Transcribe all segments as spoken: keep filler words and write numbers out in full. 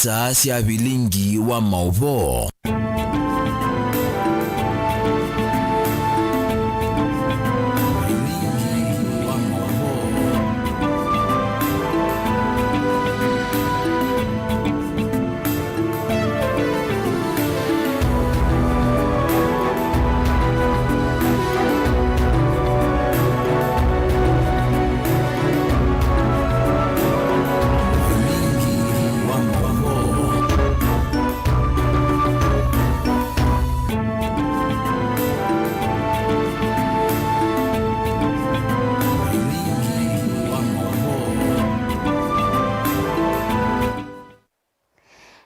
Star sya vilingi wa maũvoo.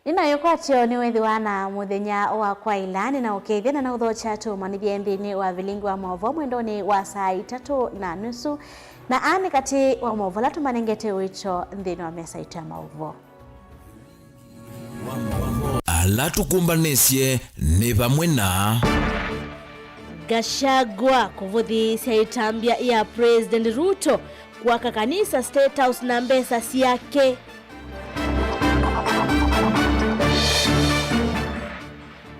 Nĩnaĩkwatyo nĩwĩthĩwa na mũthenya wa kwaĩla, nĩnaũkethya na naũthokya tũmanyĩthye nthĩnĩ wa vilingi wa maũvoo mwendonĩ wa saa itatũ na nusu, na aa nĩ katĩ wa maũvoo ala tũmanengete ũito nthĩnĩ wa mesa itũ ya maũvoo. Ala tũkũmbanĩsye nĩ vamwe na Gachagua kũvũthĩĩsya ĩtambya ya President Ruto kwaka kanisa State House na mbesa syake.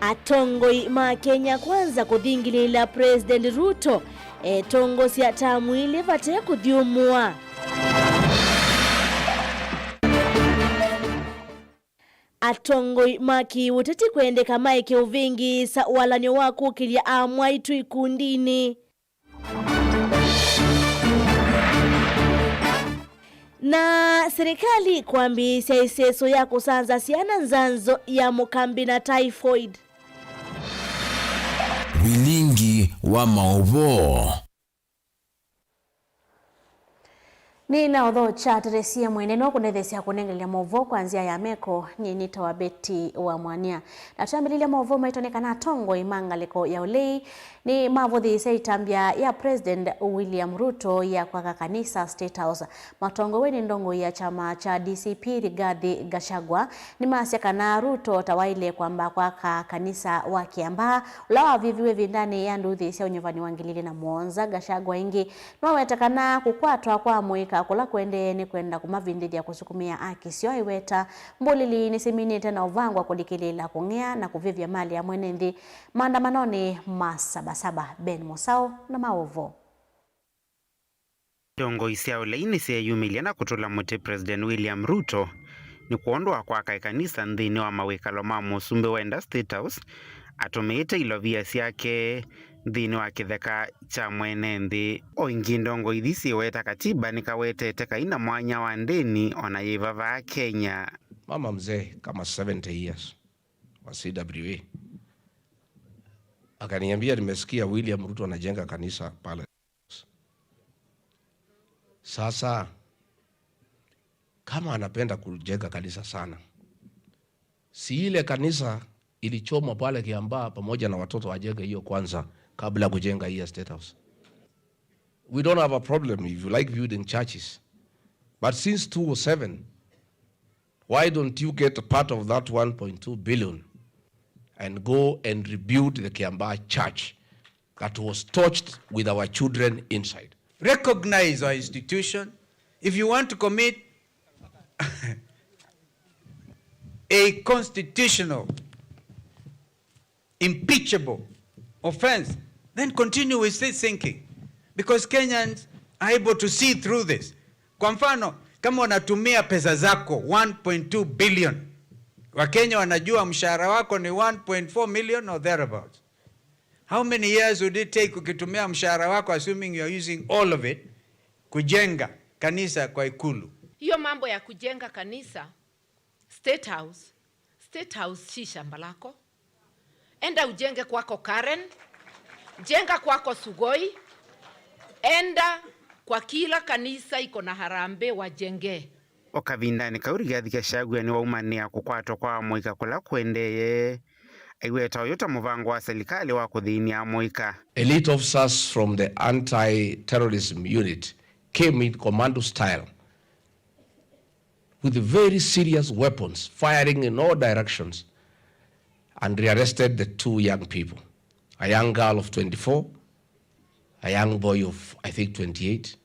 Atongoi ma Kenya Kwanza kũthingilĩĩla President Ruto etongosya tamu ilĩ vate kũthyũmũa. Atongoi ma kĩũteti kwendeka maeke ũvĩngĩĩsa walany'o wa kũkĩlya amwaitũ ikundinĩ. Na serikali kwambĩĩsya ĩseso ya kũsanza syana nzanzo ya mũkambĩ na typhoid. Vilingi wa maũvoo. Nĩnaũthokya atetheesye mwene no kũndetheesya kũnengelelya maũvoo kwa nzĩa ya meko. Nyie nĩtawa Betty wa Mwania. Na twambĩlĩlya maũvoo maitũ nĩ kana atongoi ma ngalĩko ya ũlei nĩmavũthĩĩsya ĩtambya ya President William Ruto ya kwaka kanisa State House. Matongoew'e nĩ ndongoi ya kyama kya D C P Rigathi Gachagua nĩmasya kana Ruto ta waĩle kwamba kwaka kanisa wa Kĩambaa, ũla waviviwe ĩvindanĩ ya nduthi sya ũnyuvani wa ngili ilĩ na mũonza. Gachagua ĩngĩ nĩwaweta kana kũkwatwa kwa amũika kũla kũendee nĩ kwenda kũmavindĩthya kũsukumĩa akisyo, aiweta mbũlili nĩsiminĩte na ũvangwa kũlikĩlĩĩla kũng'ea na kũvĩvya malĩ ya mwene nthĩ maandamanonĩ ma Saba Saba. Ben Mũsaũ na maũvoo. Ndongoi sya ũlei nĩsyeeyumĩlya na kũtũla mũtĩ President William Ruto nĩ kwondũ wa kwaka ĩkanisa nthĩnĩ wa mawĩkalo ma mũsumbĩ wenda State House, atũmĩĩte ilovia syake nthĩnĩ wa kĩtheka kya mwene nthĩ. O ĩngĩ, ndongoi ithi syĩweta katiba nĩkawetete kaina mwanya wa ndĩni o na yĩ vava Kenya. Mama mzee kama seventy years wa C W A akaniambia, "Nimesikia William Ruto anajenga kanisa pale." Sasa, kama anapenda kujenga kanisa sana, si ile kanisa ilichomwa pale Kiambaa pamoja na watoto wajenge hiyo kwanza kabla ya kujenga hii ya State House? We don't have a problem if you like building churches. But since two oh seven, why don't you get a part of that one point two billion and go and rebuild the Kiambaa church that was torched with our children inside? Recognize our institution. If you want to commit a constitutional impeachable offense, then continue with this thinking, because Kenyans are able to see through this. Kwa mfano, kama unatumia pesa zako one point two billion, Wakenya wanajua mshahara wako ni one point four million or thereabouts. How many years would it take ukitumia mshahara wako, assuming you are using all of it, kujenga kanisa kwa Ikulu? Hiyo mambo ya kujenga kanisa, State House, State House si shamba lako. Enda ujenge kwako Karen, jenga kwako Sugoi, enda kwa kila kanisa iko na harambee wajenge. O kavindanĩ kau, Rigathi Gachagua nĩwaumanĩa kũkwatwa kwa amũika kũla kũendee, aiweta ũyũ ta mũvango wa silikalĩ wa kũthĩny'a amũika. Elite officers from the anti-terrorism unit came in commando style with very serious weapons, firing in all directions, and rearrested the two young people, a young girl of twenty-four, a young boy of, I think, twenty-eight.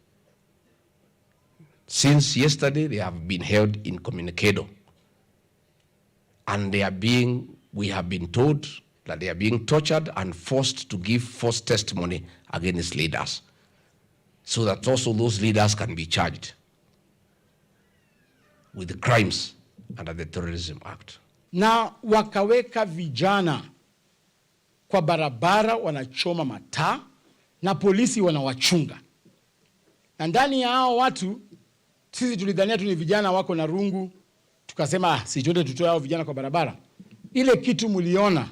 Since yesterday, they have been held incommunicado. and they are being, we have been told that they are being tortured and forced to give false testimony against leaders, so that also those leaders can be charged with the crimes under the Terrorism Act. Na wakaweka vijana kwa barabara wanachoma mataa na polisi wanawachunga. Na ndani ya hao watu, sisi tulidhania tu ni vijana wako na rungu, tukasema, "Ah, si twende tutoe hao vijana kwa barabara." Ile kitu mliona,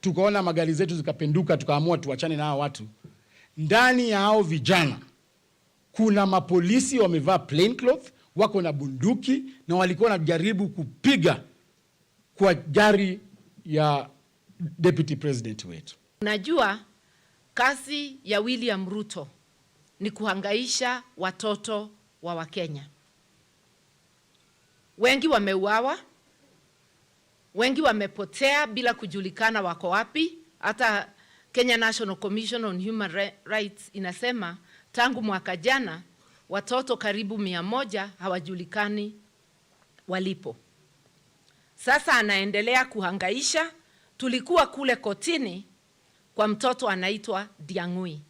tukaona magari zetu zikapenduka, tukaamua tuachane na hao watu. Ndani ya hao vijana, kuna mapolisi wamevaa plain cloth, wako na bunduki, na walikuwa wanajaribu kupiga kwa gari ya deputy president wetu. Unajua, kazi ya William Ruto ni kuhangaisha watoto wa Wakenya. Wengi wameuawa, wengi wamepotea bila kujulikana wako wapi. Hata Kenya National Commission on Human Ri-, Rights inasema tangu mwaka jana, watoto karibu mia moja hawajulikani walipo. Sasa anaendelea kuhangaisha. Tulikuwa kule kotini kwa mtoto anaitwa Diang'ui.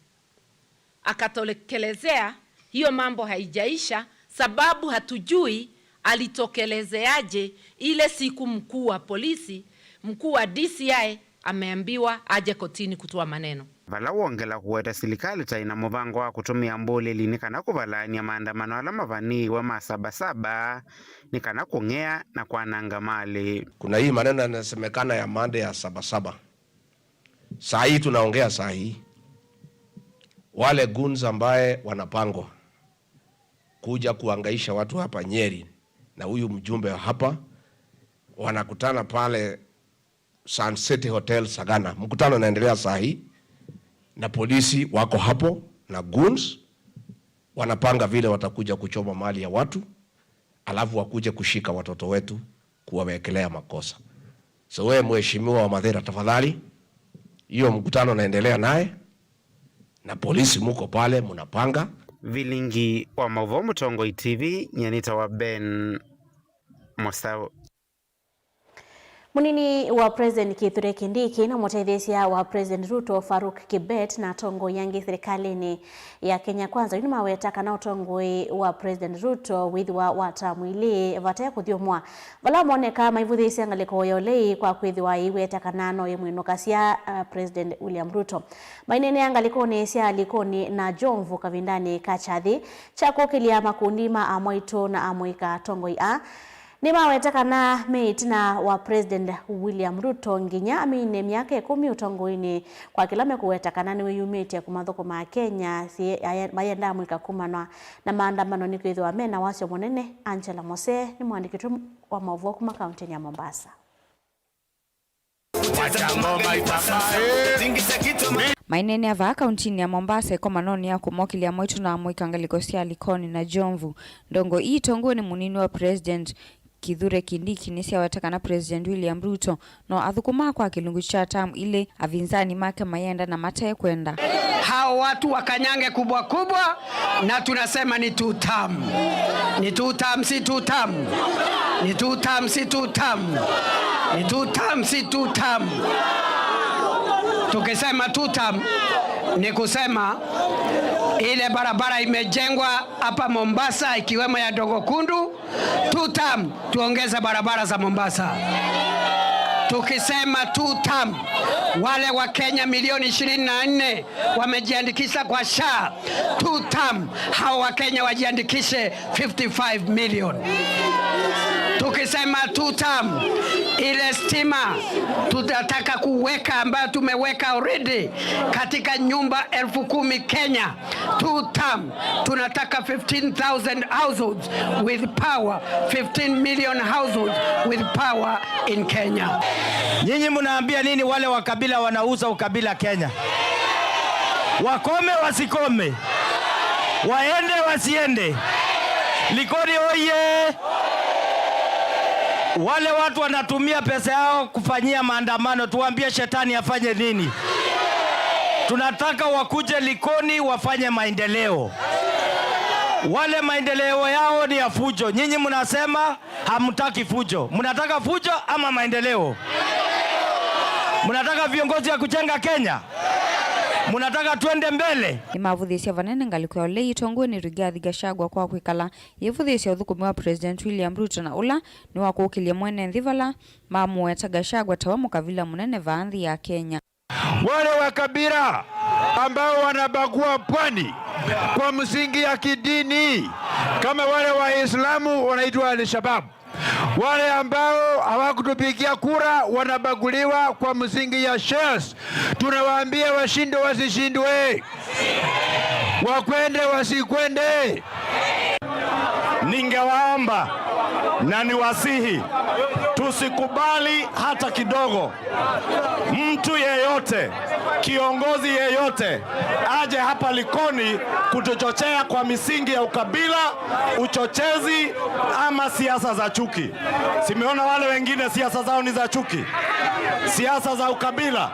Akatokelezea, hiyo mambo haijaisha, sababu hatujui alitokelezeaje ile siku mkuu wa polisi, mkuu wa D C I ameambiwa aje kotini kutoa maneno. Vala wongela kũweta silikalĩ ta ĩna mũvango wa kũtũmĩa mbũlĩli nĩ kana kũvalaany'a maandamano ala mavaniĩwe ma Saba Saba, nĩ kana kũng'ea na kwananga malĩ. Kuna hii maneno yanasemekana ya maandamano ya Saba Saba. Saa hii tunaongea saa hii, wale goons ambaye wanapangwa kuja kuhangaisha watu hapa Nyeri na huyu mjumbe wa hapa wanakutana pale Sun City Hotel Sagana. Mkutano unaendelea saa hii na polisi wako hapo na goons wanapanga vile watakuja kuchoma mali ya watu, alafu wakuje kushika watoto wetu kuwawekelea makosa. So wewe mheshimiwa wa Mathira, tafadhali, hiyo mkutano naendelea naye na polisi muko pale mnapanga. Vilingi wa mauvoo Mũtongoi T V, nyenita wa Ben Mosau. Mũnini wa President Kithure Kindiki na mũtetheesya wa President Ruto Farouk Kibet na atongoi angĩ silikalĩnĩ ya Kenya Kwanza yu nĩmaweta kana ũtongoi wa President Ruto wĩthĩwa wa tamu ilĩ vate kũthyũmũa, vala moneka maivũthĩĩsya ngalĩko ya ũlei kwa kwĩthĩwa ĩiweta kana no ĩmwĩnũkasya, uh, President William Ruto. Maineenea ngalĩkonĩ sya Likoni na Jomvu kavindanĩ ka kyathĩ kya kũkĩlya makundi ma amwaitũ na amũika, atongoi aa nĩmaweta kana me ĩtina wa President William Ruto nginya amine myaka ĩkũmi ũtongoinĩ, kwa kĩla mekũweta kana nĩwĩyumĩtye kũmathũkũma Akenya si-, aya-, mayenda amũika kumanwa na maandamano, nĩkwĩthĩwa mena wasyo mũnene. Angela Mose nĩ mũandĩki witũ wa maũvoo kuma kauntinĩ ya Mombasa. Maineenea vaa kauntinĩ ya Mombasa ĩkomanonĩ ya kũmokĩlya amwaitũ na amũika ngalĩko sya Likoni na Jomvu. Ndongo ii itongoew'e nĩ mũnini wa President Kithure Kindiki nĩsyaweta kana President William Ruto no athũkũmaa kwa kĩlungu kya tamu ilĩ, avinzani make mayenda na mate kwenda. Hao watu wakanyange kubwa kubwa, na tunasema ni two term. Ni two term, si two term. Ni two term, si two term. Ni two term, si two term. Tukisema two term, ni kusema ile barabara imejengwa hapa Mombasa, ikiwemo ya Dogo Kundu, two term, tuongeze barabara za Mombasa. Tukisema two term, wale wa Kenya milioni ishirini na nne wamejiandikisha kwa SHA, two term, hao wa Kenya wajiandikishe fifty-five million. Tukisema two term, ile stima tutataka kuweka ambayo tumeweka already katika nyumba elfu kumi Kenya, two term, tunataka fifteen thousand households with power, fifteen million households with power in Kenya. Nyinyi mnaambia nini wale wa kabila wanauza ukabila Kenya? Wakome wasikome? Waende wasiende? Likoni oye! Wale watu wanatumia pesa yao kufanyia maandamano, tuambie shetani afanye nini? Tunataka wakuje Likoni wafanye maendeleo. Wale maendeleo yao ni ya fujo. Nyinyi mnasema hamtaki fujo. Mnataka fujo ama maendeleo? Mnataka viongozi ya kujenga Kenya? Mnataka twende mbele? Nĩmavũthĩĩsye vanene ngalĩko ya ũlei ĩtongoew'e nĩ Rigathi Gachagua kwa kwĩkala yĩvũthĩĩsya ũthũkũmi wa President William Ruto na ũla nĩwakũkĩlye mwene nthĩ vala mamũweta Gachagua tawe mũkavila mũnene vaa nthĩ ya Kenya. Wale wa kabila ambao wanabagua pwani kwa msingi ya kidini, kama wale Waislamu wanaitwa Al-Shabaab, wale ambao hawakutupigia kura wanabaguliwa kwa msingi ya shares, tunawaambia washindwe wasishindwe, wakwende wasikwende. Ningewaomba na niwasihi, tusikubali hata kidogo mtu yeyote, kiongozi yeyote aje hapa Likoni kutuchochea kwa misingi ya ukabila, uchochezi ama siasa za chuki. Simeona wale wengine siasa zao ni za chuki, siasa za ukabila.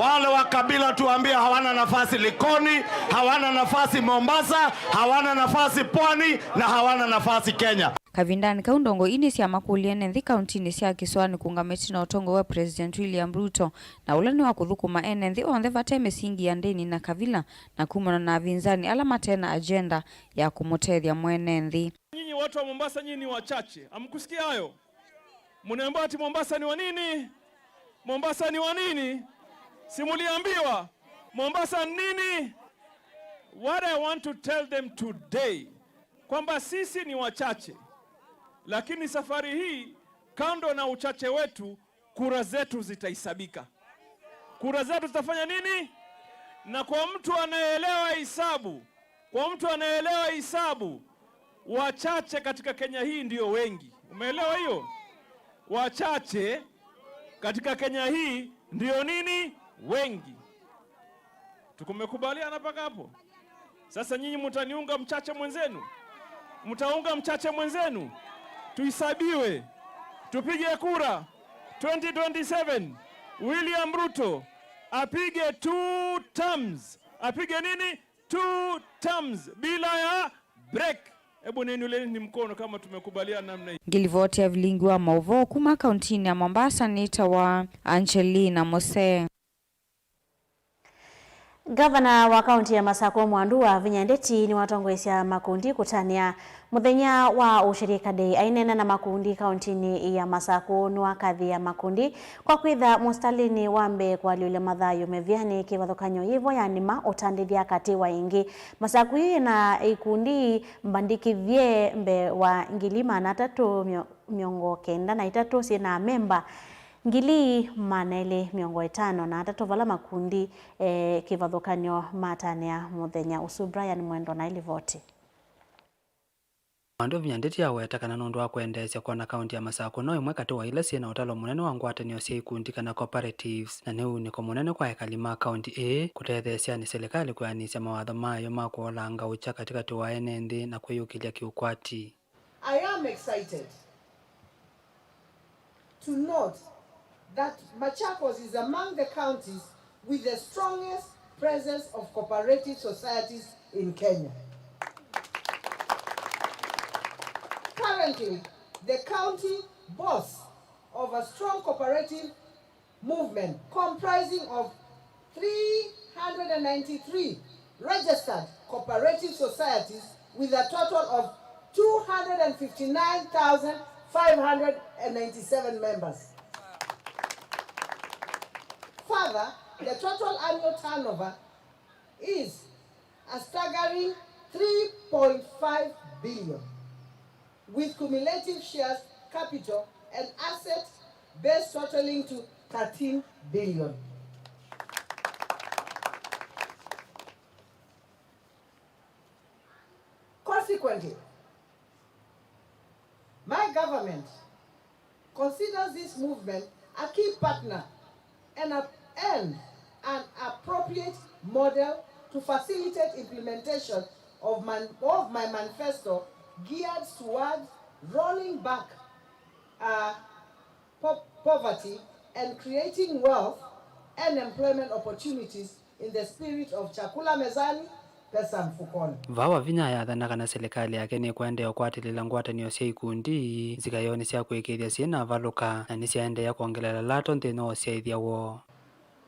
Wale wa kabila tuambie hawana nafasi Likoni, hawana nafasi Mombasa, hawana nafasi Pwani na hawana nafasi Kenya. Kavindanĩ kau, ndongoi nĩsyamakũlya ene nthĩ kauntinĩ sya Kĩsoanĩ kũũngama ĩtina wa ũtongoi wa President William Ruto, na ũla nĩ wa kũthũkũma ene nthĩ onthe vate mĩsingi ya ndĩni na kavila, na kumana na avinzani ala mate na agenda ya kũmũtethya mwene nthĩ. Nyinyi watu wa Mombasa, nyinyi ni wachache. Hamkusikia hayo? Mnaambiwa ati Mombasa ni wa nini? Mombasa ni wa nini? Si muliambiwa Mombasa ni nini? What I want to tell them today, kwamba sisi ni wachache, lakini safari hii, kando na uchache wetu, kura zetu zitahesabika. Kura zetu zitafanya nini? Na kwa mtu anayeelewa hisabu, kwa mtu anayeelewa hisabu, wachache katika Kenya hii ndio wengi. Umeelewa hiyo? Wachache katika Kenya hii ndio nini? Wengi. Tukumekubaliana mpaka hapo? Sasa nyinyi mtaniunga mchache mwenzenu? Mtaunga mchache mwenzenu? Tuhesabiwe. Tupige kura. Twenty twenty-seven, William Ruto apige two terms. Apige nini? Two terms bila ya break. Hebu niinulieni mkono kama tumekubaliana namna hii. Ngilivoti ya vilingi wa mauvoo kuma kauntinĩ ya Mombasa nĩtawa Angelina Mose. Ngavana wa kaunti ya Masakũ Mwandu wa Vinya Ndeti nĩwatongoesya makundi kũtanĩa mũthenya wa Ushirika Day. Aineena na makundi kauntinĩ ya Masakũ, nĩwakathĩĩa makundi kwa kwĩtha mũsitalĩnĩ wa mbee kũalyũlya mathayũ mĩvĩanĩ kĩvathũkany'o yĩvo ya nĩma ũtandĩthya katĩ wa ĩngĩ. Masakũ yu yĩna ikundi mbandĩkĩthye mbee wa ngili maana atatũ mĩongo kenda na itatũ syĩ na amemba ngili maana elĩ mĩongo ĩtano na atatũ vala makundi, eh, kĩvathũkany'o matanĩa mũthenya ũsu. Brian Mwendwa na ĩlivoti. Mwandu Vinya Ndeti aweta kana nũndũ wa kwendeesya kwona kaunti ya Masakũ no ĩmwe katĩ wa ila syĩ na ũtalo mũnene wa ngwatanĩo sya ikundi kana cooperatives, na nĩ ũunĩko mũnene kwa ekali ma kaunti ĩĩ kũtetheesya nĩ silikalĩ kwĩanĩsya mawatho mayo ma kũolanga ũkya katĩkatĩ wa ene nthĩ na kwĩyũkĩlya kĩũkwati. I am excited to note that Machakos is among the counties with the strongest presence of cooperative societies in Kenya. Currently, the county boasts of a strong cooperative movement comprising of three hundred and ninety-three registered cooperative societies with a total of two hundred and fifty-nine thousand five hundred and ninety-seven members. Further, the total annual turnover is a staggering three point five billion, with cumulative shares, capital, and asset base totaling to thirteen billion. Consequently, my government considers this movement a key partner and a, and an appropriate model to facilitate implementation of, man, of my manifesto geared towards rolling back, uh, po-, poverty and creating wealth and employment opportunities in the spirit of Chakula Mezani, pesa mfukoni. Vaa Wavinya ayaathana kana silikalĩ yake nĩkũendeea ũkwatĩlĩĩla ngwatanĩo sya ikundi nzikayonĩ sya kũĩkĩĩthya syĩ na avalũka, na nĩsyaendeea kwongelela lato nthĩnĩ wa ũsyaĩthya woo.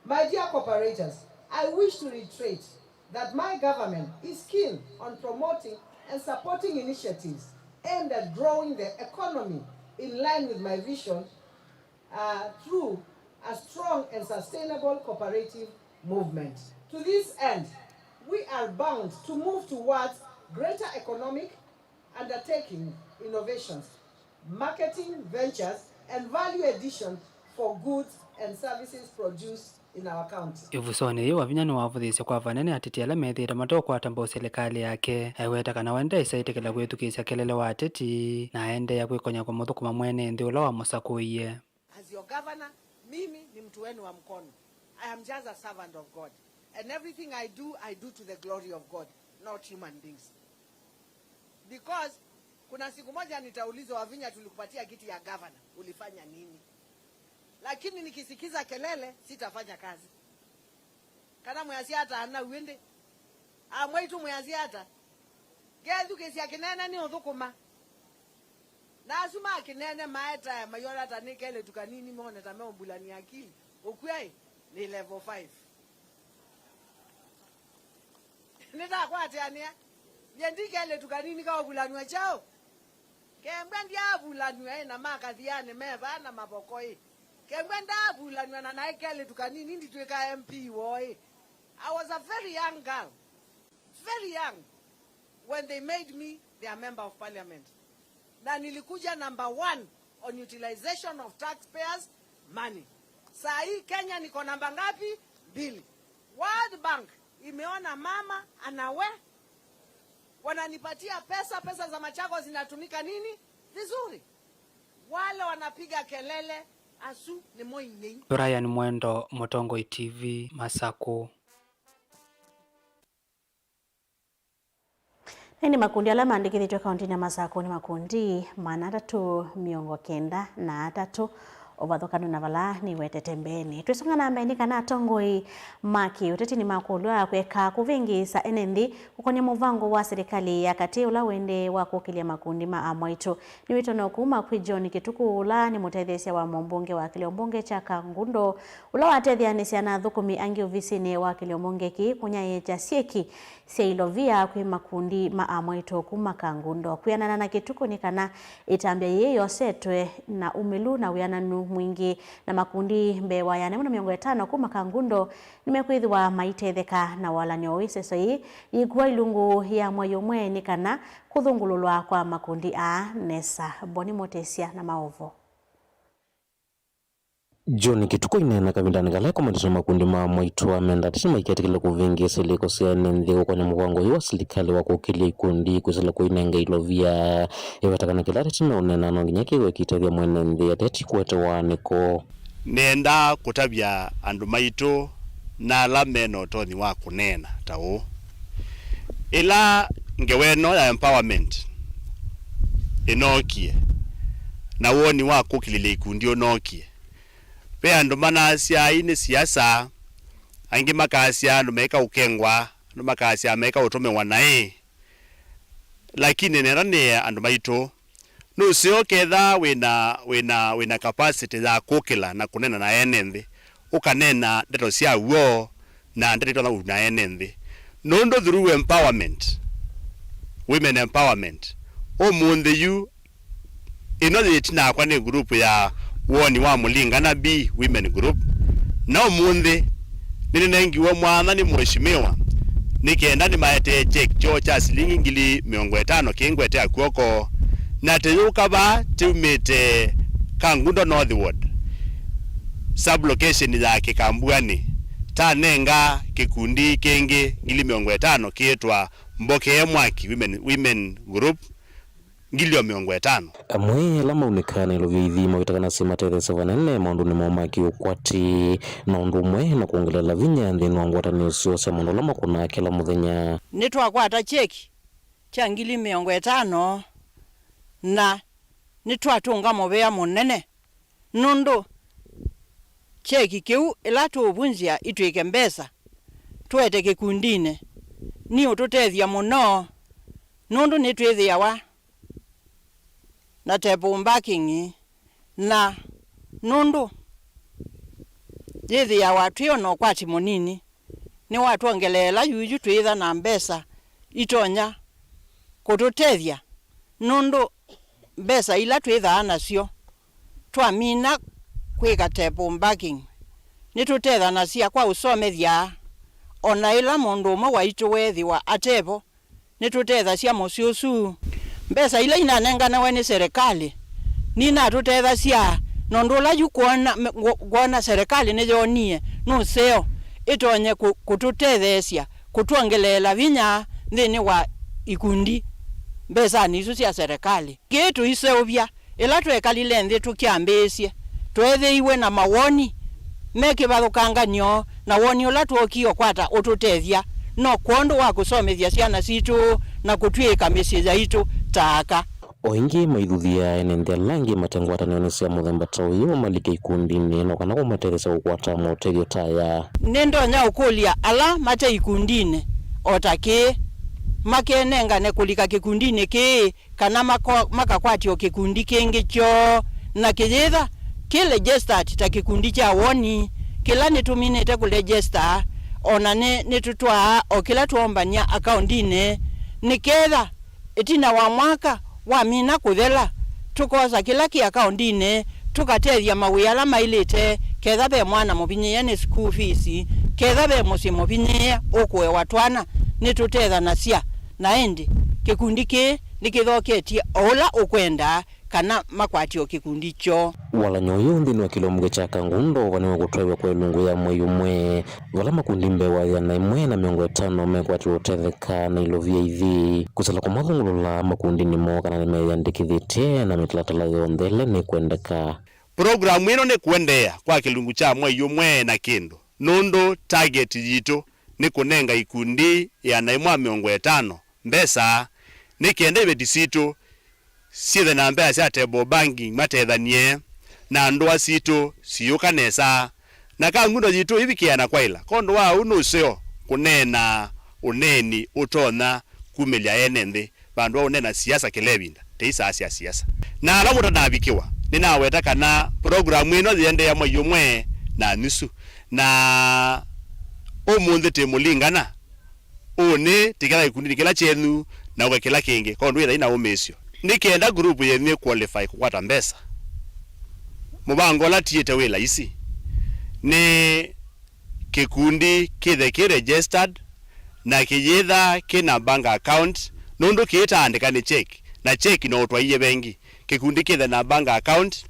My dear cooperators, I wish to reiterate that my government is keen on promoting and supporting initiatives aimed at growing the economy in line with my vision uh, through a strong and sustainable cooperative movement. To this end, we are bound to move towards greater economic undertaking innovations, marketing ventures, and value addition for goods and services produced in our county. Ĩvusonĩ yĩĩ, Wavinya nĩwavũthĩĩsye kwa vanene ateti ala methĩĩtwe mate ũkwata mbau silikalĩ yake, aiweta kana we ndaĩsa ĩtĩkĩla kwĩthukĩĩsya kelele wa ateti, na aendeea kwĩkony'a kũmũthũkũma mwene nthĩ ũla wamũsakũie. As your governor, mimi ni mtu wenu wa mkono. I am just a servant of God. And everything I do, I do to the glory of God, not human beings. Because kuna siku moja nitaulizwa, "Wavinya, tulikupatia kiti ya governor, ulifanya nini?" Lakini nikisikiza kelele, sitafanya kazi. Kana mwĩasya ata ana wĩndĩ? Amwaitũ mwĩasya ata? Ngethukĩĩsya kĩnene nĩ ũthũkũma. Na asu ma kĩnene maetae mayona ta nĩ kelĩtu kanini, mone ta meũmbulania akili. Ũkw'a ĩ, nĩ level five. Nĩtakwatĩanĩa. Nye ndi kelĩtu kanini kaũvulanw'a kyaũ? Kembwa ndyavulanw'a ĩ, na makathianĩ me vaa na mavoko ĩ. Kembwa ndavulanw'a na naĩ kelĩtu kanini nditw'ĩka M P woo ĩ. I was a very young girl. Very young when they made me their member of parliament. Na nilikuja number one on utilization of taxpayers' money. Saa hii Kenya niko namba ngapi? Mbili. World Bank imeona mama anawe, wananipatia pesa, pesa za Machakos zinatumika nini? Vizuri. Wale wanapiga kelele, asu nĩmo inyei. Brian Mwendo, Mũtongoi T V, Masakũ. Na ĩndĩ makundi ala maandĩkĩthĩtw'e kaũntĩnĩ ya Masakũ nĩ makundi maana atatũ mĩongo kenda na atatũ, ũvathũkanu na vala nĩwetete mbeenĩ. Twĩsonga na mbee nĩ kana atongoi ma kĩũteti nĩmakũlw'a kweka kũvĩngĩĩsa ene nthĩ kũkony'a mũvango wa silikalĩ ya katĩ ũla ũendee wa kũkĩlya makundi ma amwaitũ. Nĩ wĩtano kuma kwĩ John Kĩtukũ, ũla nĩ mũtetheesya wa mũmbunge wa kĩlĩo mbunge kya Kangundo, ũla watetheanĩsya na athũkũmi angĩ ovisinĩ wa kĩlĩo mbunge kĩĩ kũnyaĩĩkya syĩki sya ilovia kwĩ makundi ma amwaitũ kuma Kangundo. Kwĩanana na Kĩtukũ nĩ kana ĩtambya yĩĩ yosetwe na umĩlu na wĩananu mwingĩ, na makundi mbee wa ĩana yĩmwe na mĩongo ĩtano kuma Kangundo nĩmekwĩthĩwa maitetheka na walany'o ũũ. Ĩseso yĩĩ yĩkua ilungu ya mwai ũmwe nĩ kana kũthũngũlũlwa kwa makundi aa nesa. Boni Mũtĩsya na maũvoo. John Kĩtukũ aineena kavindanĩ kala ekomanĩtye na makundi ma amwaitũ amenda ateti maiketĩkĩle kũvĩngĩĩsa ilĩko sya ene nthĩ kũkony'a mũvango ũyũ wa silikalĩ wa kũkĩlya ikundi kwĩsĩla kũinenga ilovia. Eweta kana kĩla ateti meũneena no nginya kĩw'e kĩitethya mwene nthĩ ateti kũete waanĩko. Nĩendaa kũtavya andũ maitũ na ala me na ũtonyi wa kũneena ta ũũ. Ĩla ngewa ĩno ya empowerment ĩnookie, na woni wa kũkilĩlya ikundi ũnookie, ve andũ manasya, "Ii nĩ siasa," angĩ makasya, "Andũ maika ũkengwa," andũ makasya, "Maika ũtũmĩwa naĩ." Lakini nenda nĩe andũ maitũ, nũseo ketha wĩna, wĩna, wĩna capacity ya kũkĩla na kũneena na ene nthĩ, ũkaneena ndeto sya w'o na ndeto itonya ũuna ene nthĩ. Nũndũ through empowerment, women empowerment, ũmũnthĩ yu ĩno yĩ ĩtina yakwa nĩ group ya Woni wa Mũlinga na B Women Group, na ũmũnthĩ nĩnĩnengiwe mwanya nĩ mũeshimiwa nĩ kenda nĩmaetee kyeki kyoo kya silingi ngili mĩongo ĩtano kĩngwetea kw'oko, na tĩyũka vaa tĩumĩte Kangundo North Ward, sub location ya Kĩkambuanĩ, tanenga kĩkundi kĩngĩ ngili mĩongo ĩtano kĩĩtwa Mbokee Mwaki Women, Women Group, ngili o mĩongo ĩtano. Amwe ala maunĩkaa na ilovia ithi mawĩtakanasya matetheesye vanene maũndũnĩ moo ma kĩũkwati na ũndũ ũmwe na kwongeleela vinya nthĩnĩ wa ngwatanĩo syoo sya maũndũ ala makonaa kĩla mũthenya. Nĩtwakwata kyeki kya ngili mĩongo ĩtano na nĩtwatũnga mũvea mũnene. Nũndũ kyeki kĩu ĩla tũũvunzya itw'ĩke mbesa, tũete kĩkundinĩ, nĩũtũtethya mũno, nũndũ nĩtwĩthĩawa na table backing, na nũndũ yĩthĩawa twĩ o na ũkwati mũnini, nĩwatwongeleela yuyu twĩĩtha na mbesa itonya kũtũtethya, nũndũ mbesa ila twĩthaa nasyo twamina kwĩka table backing, nĩtũtethanasya kwa ũsomethya, o na ĩla mũndũ ũmwe waitũ weethĩwa ate vo, nĩtũtethasya mũsyĩ ũsu. Mbesa ila inanenganawe nĩ serikali ninatũtethasya, nũndũ ũla yu kwona, me-, ngwo-, ngwona serikali nĩyonie nũseo ĩtonye kũ-, kũtũtetheesya kũtwongeleela vinya nthĩnĩ wa ikundi mbesanĩ isu sya serikali. Kĩĩ tũiseũvya, ĩla twekalile nthĩ tũkyambĩĩsye, tweethĩiwe na mawoni me kĩvathũkanganyo na woni ũla twookie ũkwata ũtũtethya, no kwondũ wa kũsomethya syana sitũ na kũtw'ĩĩka mĩsyĩ yaitũ ta aka. O ĩngĩ, maithuthya ene nthĩ ala angĩ mate ngwatanĩonĩ sya mũthemba ta ũyũ malike ikundinĩ no kana kũmatetheesya kũkwata motethyo ta aya. Nĩndonya ũkũlya ala mate ikundinĩ o ta kĩĩ makenengane kũlika kĩkundinĩ kĩĩ kana mako-, makakwatya o kĩkundi kĩngĩ kyoo, na kĩyĩtha kĩ registered ta kĩkundi kya woni, kĩla nĩtũminĩte kũ register, o na nĩ, nĩtũtwaa o kĩla twombany'a akaundinĩ, nĩ ketha ĩtina wa mwaka wamina kũthela, tũkosa kĩla kĩ akaundinĩ, tũkatethya mawĩa ala maĩlĩte, ketha ve mwana mũvinyĩĩe nĩ school fees, ketha ve mũsyĩ mũvinyĩĩe ũkũewa twana, nĩtũtethanasya. Na ĩndĩ kĩkundi kĩĩ nĩkĩthoketye o ũla ũkwenda kana makwatye o kĩkundi kyoo. Walany'o ũyũ nthĩnĩ wa kĩlungu kya Kangundo ũvanĩwe kũtwaĩwa kwa ĩlungu ya mwei ũmwe, vala makundi mbee wa ĩana ĩmwe na mĩongo ĩtano mekwatĩwe ũtetheka na ilovia ithi. Kũsala kũmathũngũlũla makundinĩ moo kana nĩmeyĩandĩkĩthĩtye na mĩtalatala yonthe ĩla nĩkwendeka. Program ĩno nĩkũendeea kwa kĩlungu kya mwei ũmwe na kĩndũ, nũndũ target yitũ nĩ kũnenga ikundi ĩana ĩmwe na mĩongo ĩtano mbesa, nĩ kenda iveti sitũ syĩthe na mbesa sya table banking matethanie, na ndũa sitũ siyũka nesa, na Kangundo yitũ ĩvikĩana kwaĩla. Kwondũ wa ũu, nĩ ũseo kũneena ũneeni ũtonya kumĩlya ene nthĩ, vandũ va ũneena siasa kĩla ĩvinda, tei saa sya siasa. Na ala mũtanavikĩwa, nĩnaweta kana program ĩno yĩendeea mwei ũmwe na nusu, na ũmũnthĩ tĩ Mũlingana, ũnĩ tĩketha kĩkundinĩ kĩla kyenyu, na ũka kĩla kĩngĩ, kwondũ wĩthai na ũmĩĩsyo. Nĩ kenda group yenyu ĩ qualify kũkwata mbesa, mũvango ũla tiĩte wĩ laisi nĩ kĩkundi kĩthe kĩ registered, na kĩyĩtha kĩ na bank account, nũndũ kĩitaandĩka nĩ check, na check no ũtwaie vengi. Kĩkundi kĩthe na bank account,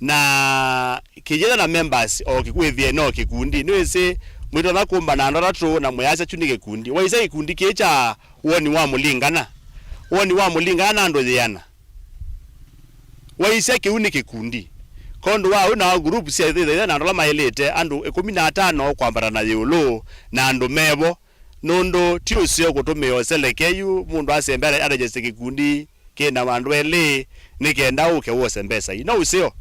na kĩyĩtha na members o kĩkwĩthĩe no kĩkundi. Nĩwĩsĩ, mwĩtonya kũmba na andũ atatũ na mwĩasya kyu nĩ kĩkundi. Waisya kĩkundi kĩĩ kya woni wa Mũlingana, woni wa Mũlingana na andũ yĩana. Waisya kĩu nĩ kĩkundi. Kwondũ wa ũu, nao group sya ĩthaitha na andũ ala maĩlĩte, andũ ĩkũmi na atano kwambata na ĩũlũ, na andũ mevo, nũndũ ti ũseo kũtũmĩa ũseleke yu mũndũ asembe arejeste kĩkundi kĩ na andũ elĩ nĩ kenda ũke wose mbesa ii. No ũseo,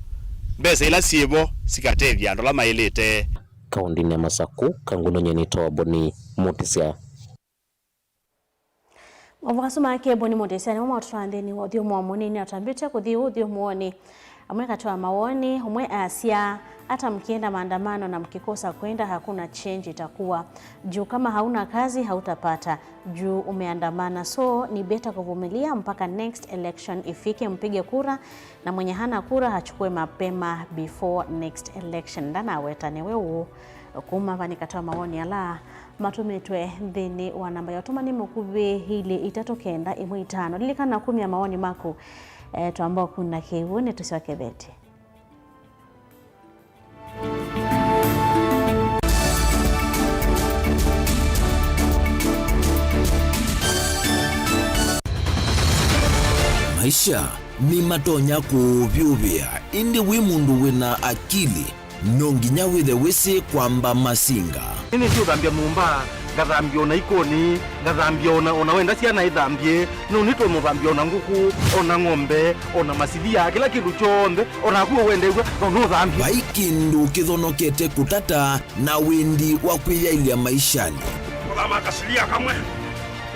mbesa ila syĩvo sikatethya andũ ala maĩlĩte. Kaũndĩnĩ ya Masakũ, Kangundo, nyie nĩtawa Boni Mũtĩsya. Mavwasu make Boni Mũtĩsya nĩmo maũtũtwaa nthĩnĩ wa ũthyũmũo mũnini. Atambĩte kũthi ũthyũmũonĩ, amwe katĩ wa mawoni, ũmwe asya, "Hata mkienda maandamano na mkikosa kwenda, hakuna change itakuwa. Juu kama hauna kazi, hautapata. Juu umeandamana. So, ni better kuvumilia mpaka next election ifike, mpige kura, na mwenye hana kura achukue mapema before next election." Ndanaweta nĩwe ũũ. Kuma vau nĩ katĩ wa mawoni ala matũmĩtwe nthĩnĩ wa namba ya ũtũmani mũkuvĩ ilĩ itatũ kenda ĩmwe itano. Lilikana kumya mawoni maku, eh, twamba ũkuna kĩw'ũ nĩtũsyokethetye. Maisha nĩmatonya kũũvyũvĩa, ĩndĩ wĩ mũndũ wĩna akili, no nginya wĩthe wĩsĩ kwamba masinga. Nĩnĩsĩ ũthambya nyũmba, ngathambya ona ikoni, ngathambya ona, ona wenda syana ithambye, no nĩtũmũthambya ona ngũkũ, ona ng'ombe, ona masilia, kĩla kĩndũ kyonthe, ona naku wendew'a, no nũthambye. Vai kĩndũ kĩthonokete kũtata na wendi wa kwĩyaĩlya maishanĩ. Makasilia kamwe.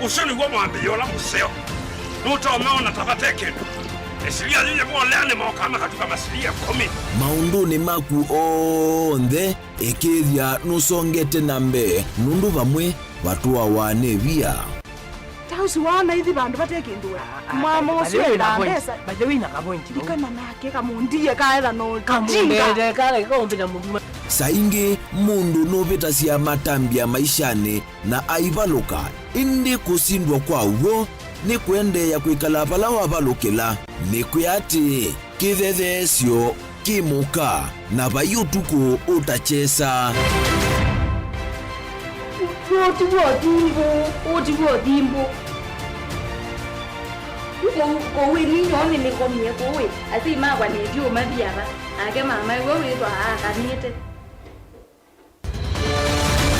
Ũsu nĩw'o mwambĩĩo ũla mũseo. Nũtomeona ta vate kĩndũ. Ĩsilia yĩyĩvolea nĩ mokaa makatuka masilia ĩkũmi. Maũndũnĩ maku onthe, ĩkĩĩthya nũsongete na mbee, nũndũ vamwe vatũawa nĩ via. Ta ũsu waona ithi vandũ vate kĩndũ we. Mama ũsu enda mbesa. By the way, na kapointi. Ndikana nake kamũndie kaetha no. Kamũndie kale kaumbĩla mũthuma. Saa ingĩ mũndũ nũvĩtasya matambya maishanĩ na aivalũka, ĩndĩ kũsindwa kwa w'o nĩ kũendeea kwĩkala vala wavalũkĩla. Nĩkwĩa atĩĩ, kĩthetheesyo kĩ mũka, na vai ũtukũ ũtakyesa. Ũũ ti w'o thimbũ, ũũ ti w'o thimbũ. Kũu, kũu ĩ ninyoo nĩnĩkomie kũu ĩ, asyai makwa nĩtyu ũmathi ava, nake mama ĩwe wĩthwa aakanĩte.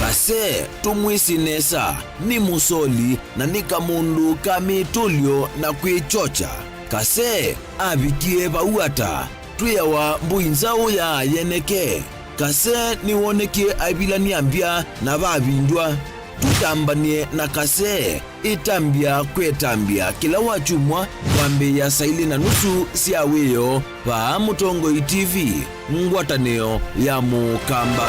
Kasee, tũmwĩsĩ nesa, nĩ mũsoli na nĩ kamũndũ ka mĩtũlyo na kwĩkyokya. Kasee avikie vau ata? Twĩawa mbũi nzaũ ya yeneke. Kasee nĩwonekie aivilany'a mbya na vavindw'a. Tũtambany'e na Kasee. Ĩtambya kwĩ ĩtambya kĩla wakyumwa kwambĩĩa saa ilĩ na nusu sya wĩoo vaa Mũtongoi T V, ngwatanĩo ya Mũkamba.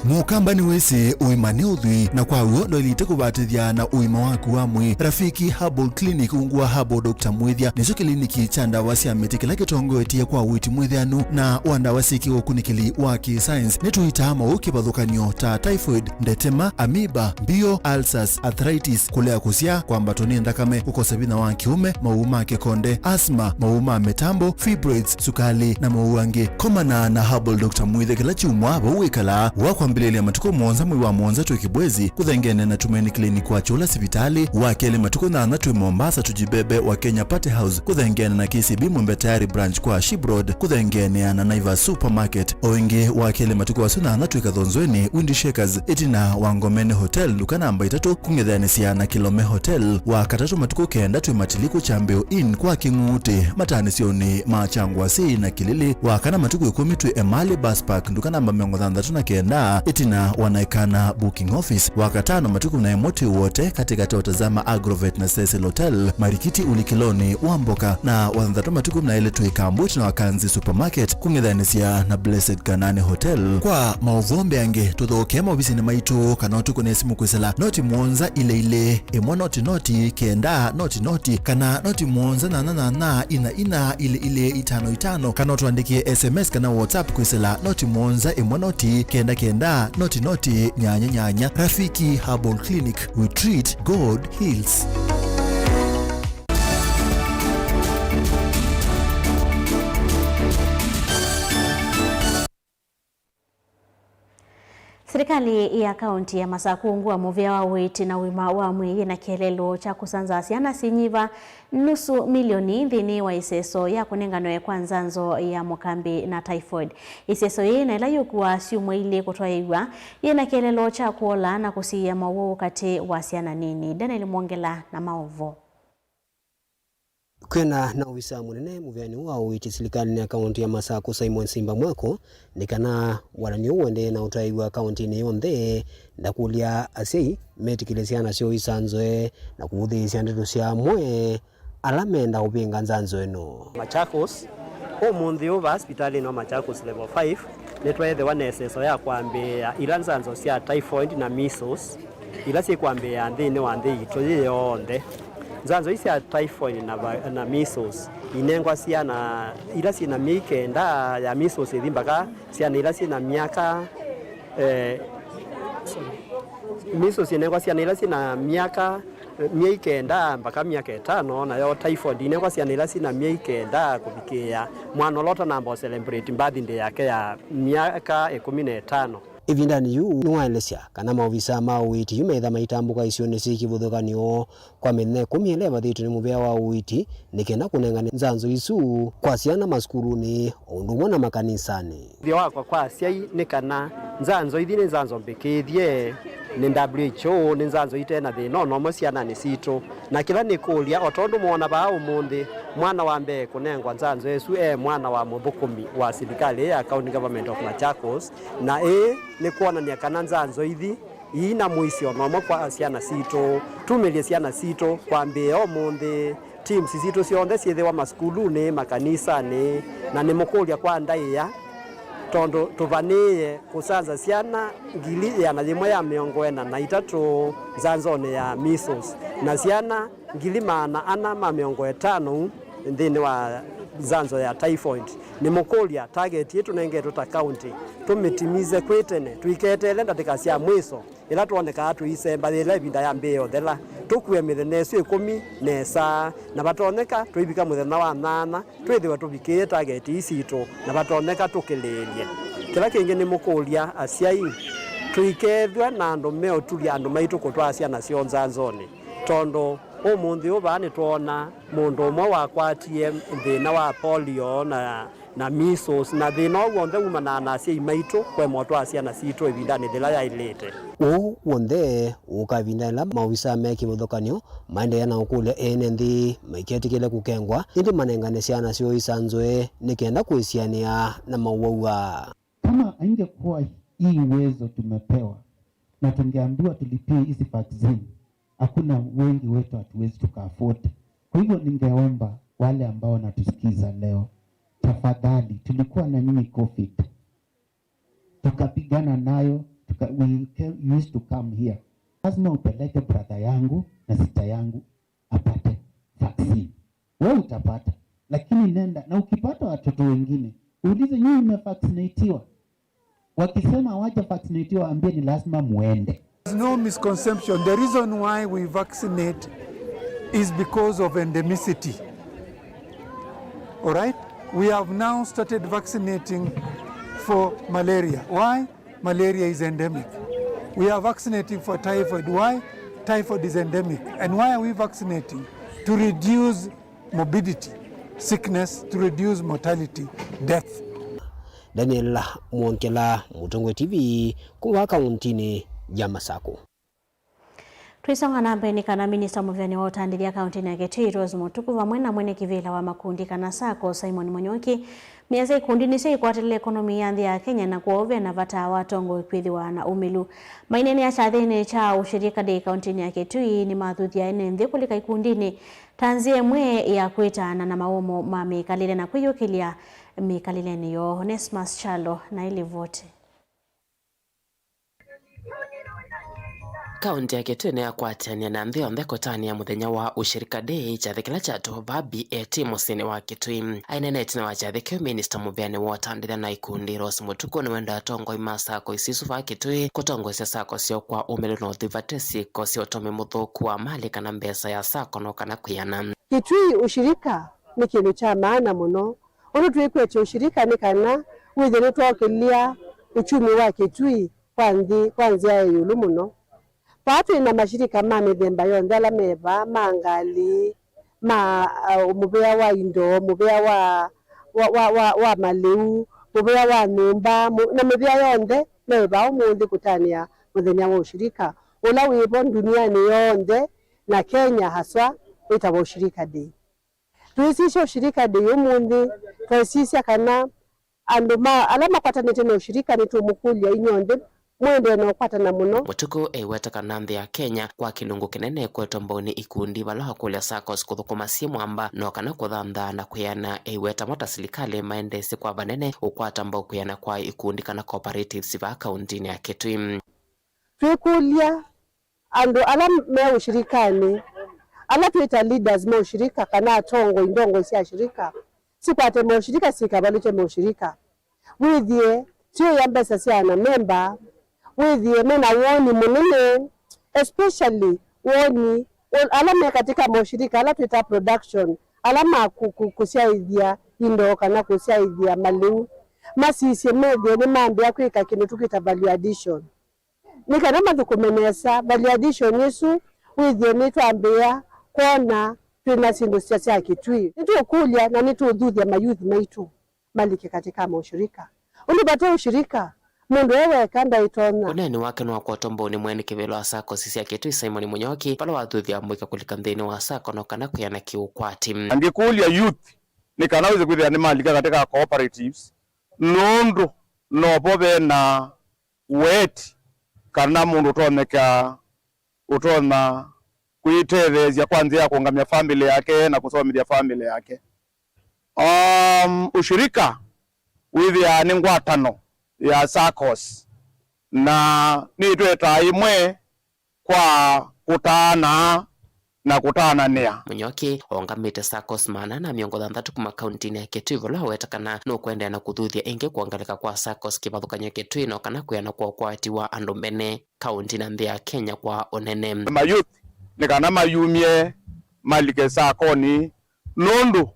Mũkamba nĩwĩsĩ ũima nĩ ũthwii, na kwa w'o ndwaĩlĩte kũvatĩthya na ũima waku wa mwĩĩ. Rafiki Herbal Clinic ungu wa Herbal Doctor Mwĩthya nĩkyo kĩliniki kya ndawa sya mĩtĩ kĩla kĩtongoetye kwa ũiiti mwĩthĩanu na wa ndawa syĩkĩwe ũkunĩkĩli wa kĩ-science. Nĩtũitaa maũũ kĩvathũkany'o ta typhoid, ndetema, amoeba, mbio, ulcers, arthritis, kũlea kũsyaa, kwambatwa nĩ nthakame, kũkosa vinya wa kĩũme, maũũ ma kĩkonde, asthma, maũũ ma mĩtambo, fibroids, sukalĩ, na maũũ angĩ. Komana na Herbal Doctor Mwĩthya kĩla kyumwa vau wĩkalaa, wa kwambĩlĩlya matukũ mũonza mwei wa mũonza twĩ Kibwezi, kũthengene na Tumaini Clinic wa Kyũla sivitalĩ, wa kelĩ matukũ nyanya twĩ Mombasa Tujibebe wa Kenya Party House, kũthengene na K C B Mwembe Tayari Branch kwa Ship Road, kũthengeanĩa na Naivas Supermarket. O ĩngĩ, wa kelĩ matukũ asu nyanya twĩ Kathonzweni, Windy Shakers, ĩtina wa Ngomeni Hotel, nduka namba itatũ, kũng'ethanĩsya na Kilome Hotel. Wa katatũ matukũ kenda twĩ Matiliku Kyambĩo Inn kwa Kĩng'uutĩ, mataanĩsyonĩ ma Kyangwasi na Kĩlili. Wa kana matukũ ĩkũmi twĩ Emali Bus Park, nduka namba mĩongo thanthatũ na kenda, ĩtina wa Naikana Booking Office. Wa katano matukũ na ĩmwe twĩ Wote, katĩkatĩ wa Tazama Agrovet na Cecil Hotel, Marikiti ũlikĩlonĩ wa mboka. Na wa thanthatũ matukũ na ĩlĩ twĩ Kambu ĩtina wa Kanzi Supermarket, kũng'ethanĩsya na Blessed Kanani Hotel. Kwa maũvoo mbeange, tũthokee maovisinĩ maitũ kana ũtũkũne simũ kwĩsĩla noti mũonza ilĩ ilĩ ĩmwe noti noti kenda noti noti kana noti mũonza nyanya nyanya ina ina ilĩ ilĩ itano itano, kana ũtũandĩkĩe S M S kana WhatsApp kwĩsĩla noti mũonza ĩmwe noti kenda kenda noti noti nyanya nyanya. Rafiki Herbal Clinic, we treat, God heals. Silikalĩ ya kaunti ya Masakũ ungu wa mũvĩa wa ũiiti na ũima wa mwĩĩ yĩna kĩeleelo kya kũsanzaa syana sinyiva nusu milioni nthĩnĩ wa ĩseso ya kũnenganwe kwa nzanzo ya mũkambĩ na typhoid. Ĩseso yĩĩ na ĩla yũkuaa syumwa ilĩ kũtwaĩw'a, yĩna kĩeleelo kya kũola na kũsiĩĩa mowau katĩ wa syana nini. Daniel Mwongela na maũvoo. Kwĩana na ovisa mũnene mũvĩanĩ wa ũiiti silikalĩnĩ ya kaunti ya Masakũ, Simon Simba Mwako, nĩ kana watan'yo ũũ ũendee na ũtaĩw'a kauntinĩ yonthe, ndakũlya asyai metĩkĩle syana syoo isanzoe na kũvũthĩĩsya ndeto sya amwe ala menda ũvĩnga nzanzo ĩno. Machakos, ũmũnthĩ ũũ vaa sipitalĩnĩ wa Machakos Level five, nĩtweethĩwa na ĩseso ya kwambĩĩa ila nzanzo sya typhoid na measles, ila syĩkwambĩĩa nthĩnĩ wa nthĩ yitũ yĩ yonthe. Nzanzo ii sya typhoid na va-, na measles inengwa syana ila syĩ na myei kenda ya measles ĩthi mbaka syana ila syĩ na myaka, eh, measles inengwa syana ila syĩ na myaka Myei kenda mpaka myaka ĩtano, nayo typhoid ĩnengwa syana ila syĩna myei kenda kũvikĩĩa mwana ũla ũtanamba ũ celebrate birthday yake ya myaka ĩkũmi na ĩtano. Ĩvindanĩ yĩu, nĩwaelesya kana maovisa ma ũiiti yu meĩtha maitambũka isionĩ syĩ kĩvathũkany'o kwa mĩthenya ĩkũmi ĩla ĩvathĩtw'e nĩ mũvĩa wa ũiiti, nĩ kenda kũnengane nzanzo isu kwa syana masukulunĩ o ũndũ ũmwe na makanisanĩ. Ũthyo wakwa kwa asyai nĩ kana nzanzo ithi nĩ nzanzo mbĩkĩĩthye nĩ W H O, nĩ nzanzo ite na thĩna o na ũmwe syananĩ sitũ. Na kĩla nĩkũlya, o tondũ mwoona vaa ũmũnthĩ, mwana wa mbee kũnengwa nzanzo ĩsu e mwana wa mũthũkũmi wa silikalĩ ya County Government of Machakos, na ĩĩ nĩ kwonany'a kana nzanzo ithi iina mũisyo o na ũmwe kwa syana sitũ. Tumĩlye syana sitũ kwambĩĩa ũmũnthĩ. Teams sitũ syonthe syĩthĩwa masukulunĩ, makanisanĩ, na nĩmũkũlya kwa ndaĩa, tondũ tũvanĩĩe kũsanza syana ngili ĩana yĩmwe ya mĩongo ĩna na itatũ nzanzonĩ ya measles, na syana ngili maana ana ma mĩongo ĩtano nthĩnĩ wa nzanzo ya typhoid. Nĩmũkũlya, target ĩĩ tũnengetwe ta county tũmĩtimize kwĩ tene, tũiketeele ndatĩka sya mwĩso ĩla twonekaa tũisemba yĩla ĩvinda yambĩĩe ũthela, tũkue mĩthenya ĩsu ĩkũmi nesa, na vatonyeka tũivika mũthenya wa nyanya twĩthĩwe tũvikĩĩe target ii sitũ, na vatonyeka tũkĩlĩĩlye. Kĩla kĩngĩ nĩmũkũlya asyai, tũikethw'a na andũ meũtulya andũ maitũ kũtwaa syana syoo nzanzonĩ, tondũ ũmũnthĩ ũũ vaa nĩtwoona mũndũ ũmwe wakwatie thĩna wa polio na na measles, na thĩna ũũ w'onthe wumanaa na asyai maitũ kũema ũtwaa syana sitũ ĩvindanĩ yĩla yaĩlĩte. Ũu w'onthe ũũka ĩvinda yĩla maovisa me kĩvathũkany'o maendeea na ũkũlya ene nthĩ maiketĩkĩle kũkengwa, ĩndĩ manengane syana syoo isanzwe nĩ kenda kwĩsianĩa na mauaua. Kama haingekuwa hii uwezo tumepewa na tungeambiwa tulipie hizi vaccine, hakuna wengi wetu hatuwezi tuka afford. Kwa hivyo ningeomba wale ambao wanatusikiza leo, tafadhali, tulikuwa na nyinyi covid, tukapigana nayo, tuka, we ca-, used to come here. Lazima upeleke brother yangu na sister yangu apate vaccine. Wewe utapata, lakini nenda na ukipata watoto wengine, uulize, "Nyinyi mmevaccinatiwa?" Wakisema hawaja vaccinatiwa, waambie ni lazima muende. There's no misconception. The reason why we vaccinate is because of endemicity. All right? We have now started vaccinating for malaria. Why? Malaria is endemic. We are vaccinating for typhoid. Why? Typhoid is endemic. And why are we vaccinating? To reduce morbidity, sickness, to reduce mortality, death. Daniel Mwongela, Mũtongoi T V, kuma kauntinĩ ya Masakũ. Tũisonga na mbee, nĩ kana minista mũvĩanĩ wa ũtandĩthya kauntinĩ ya Kitui, Rose Mũtuku, vamwe na mwene kĩvĩla wa makundi kana sacco, Simon Mũnyuki, measya ikundi nĩsyo ikwatĩlĩle ekonomi ya nthĩ ya Kenya, na kwoou ve na vata wa atongoi kwĩthĩwa na ũmĩlu. Maineenea kyathĩnĩ kya Ushirika Day kauntinĩ ya Kitui, nĩmathuthya ene nthĩ kũlika ikundinĩ ta nzĩa ĩmwe ya kwĩtaana na maũmo ma mĩkalĩle na kwĩyũkĩlya mĩkalĩlenĩ yoo. Onesmus Kyalo na ĩlivoti. Kaunti ya Kitui nĩyakwatĩanĩa na nthĩ yonthe kũtanĩa mũthenya wa Ushirika Day, kyathĩ kĩla kyatũwa vaa B A T mũsyĩnĩ wa Kitui. Aineena ĩtina wa kyathĩ kĩu, minista mũvĩanĩ wa ũtandĩthya na ikundi, Rose Mũtuku, nĩwenda atongoi ma sacco isu vaa Kitui kũtongoesya sacco syoo kwa ũmĩlu na ũthui vate syĩko sya ũtũmĩi mũthũku wa malĩ kana mbesa ya sacco no kana kwĩana. Kitui, ushirika nĩ kĩndũ kya maana mũno. Ũndũ twĩkwetye ushirika nĩ kana wĩthĩe nĩtwaũkĩlya uchumi wa Kitui kwa nthĩ, kwa nzĩa ya ĩũlũ mũno. Vaa twĩ na mashirika ma mĩthemba yonthe ala me vaa, ma ngalĩ, ma, uh, mũvĩa wa indo, mũvĩa wa, wa, wa, wa, wa malĩu, mũvĩa wa nyũmba, mũ-, na mĩvĩa yonthe me vaa ũmũnthĩ kũtanĩa mũthenya wa ushirika, ũla wĩ vo ndunianĩ yonthe, na Kenya haswa, wĩtawa Ushirika Day. Twĩsisya Ushirika Day ũmũnthĩ, tweesisya kana andũ ma, ala makwatanĩte na ushirika nĩtũmũkũlya inyw'onthe mũendee na ũkwatana mũno. Mũtuku eiweta kana nthĩ ya Kenya kwa kĩlungu kĩnene ĩkwetwe mbau nĩ ikundi, vala wakũlya saccos kũthũkũma syĩ mwamba no kana kũthanthaa na kwĩana. Eiweta mo ta silikalĩ maendeesye kwa vanene ũkwata mbau kwĩana kwa ikundi kana cooperatives vaa kauntinĩ ya Kitui. Twĩkũlya andũ ala me ũshirikanĩ, ala twĩta leaders ma ũshirika kana atongoi, ndongoi sya shirika, sikwate maũshirika, sikavalũkye maũshirika. Wĩthĩe syũya mbesa sya ana memba, wĩthĩe mena woni mũnene, especially woni O-, ala me katika moshirika ala twĩta production, ala ma kũ-, kũ-, kũsyaĩthya indo kana kũsyaĩthya malĩu, masisye methĩe nĩmambĩĩa kwĩka kĩndũ tũkwĩta value addition. Nĩ kana mathũkũme nesa value addition ĩsu, wĩthĩe nĩtwambĩĩa kwona twĩ na syĩndũ sya, sya Kĩtui. Nĩtũũkũlya na nĩtũũthuthya mayuthi maitũ malike katika maushirika. Ũndũ vate ũshirika, mũndũ e weka ndaĩtonya. Ũneeni wake nĩwakwatwa mbau nĩ mwene kĩvĩla wa SACCOS sya Kĩtui, Simon Mũnyoki, vala wathuthya amũika kũlika nthĩnĩ wa sacco no kana kwĩana kĩũkwati. Angĩkũlya youth nĩ kana wĩse kwĩthĩa nĩmalika katika cooperatives, nũndũ novo ve na weti kana mũndũ ũtonyeka, ũtonya kwĩtetheesya kwa nzĩa ya kũũngamya family yake na kũsomethya family yake. Um, ũshirika wĩthĩaa nĩ ngwatano ya SACCOS, na nĩtwetaa ĩmwe kwa kũtaanaa na kũtaananĩa. Mũnyoki ũngamĩte SACCOS maana na mĩongo thanthatũ kuma kauntinĩ ya Kitui, vala ũweta kana nũkũendeea na kũthuthya ĩngĩ kwongeleka kwa SACCOS kĩvathũkany'o Kitui no kana kwĩana kwa ũkwati wa andũ mbene kaunti na nthĩ ya Kenya kwa ũnene. Mayouth nĩ kana mayumye malike sacco-nĩ, nũndũ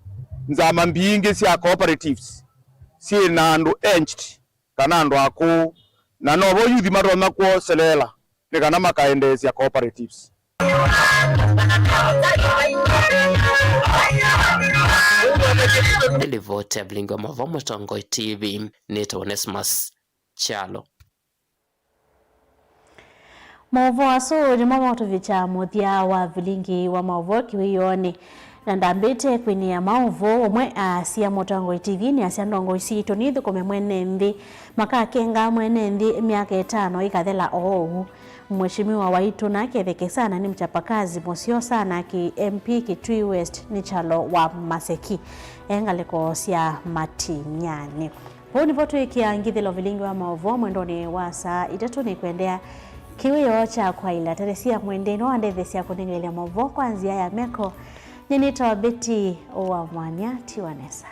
nzama mbingĩ sya cooperatives syĩ na andũ aged kana andũ akũũ, na novo yuthi matonya kwoseleela nĩ kana makaendeesya cooperatives. Nĩ livoti ya vilingi wa maũvoo Mũtongoi T V, nĩtawa Onesmus Kyalo. Maũvoo asu nĩmo maũtũvikya mũthya wa vilingi wa maũvoo kĩwĩoonĩ, na ndambĩte kwinĩa maũvoo, ũmwe aasya Mũtongoi T V nĩasya ndongoi sitũ nithũkũme mwene nthĩ, makakenga mwene nthĩ myaka ĩtano ĩkathela oou. Mheshimiwa waitũ nake Vekesana nĩ mchapakazi mũseo sana ki M P Kitui West nĩ Kyalo wa Maseki, e ngalĩko sya Matinyani. Vau nĩvo twĩkĩa ngithĩlo vilingi wa maũvoo mwendonĩ wa saa itatũ. Nĩkwendea kĩwĩoo kya kwaĩla. Teresia Mwende nĩwe wandethesya kũnengelya maũvoo kwa nzĩa ya meko. Nyie nĩtawa Betty wa Mwanya. Tiwa nesa.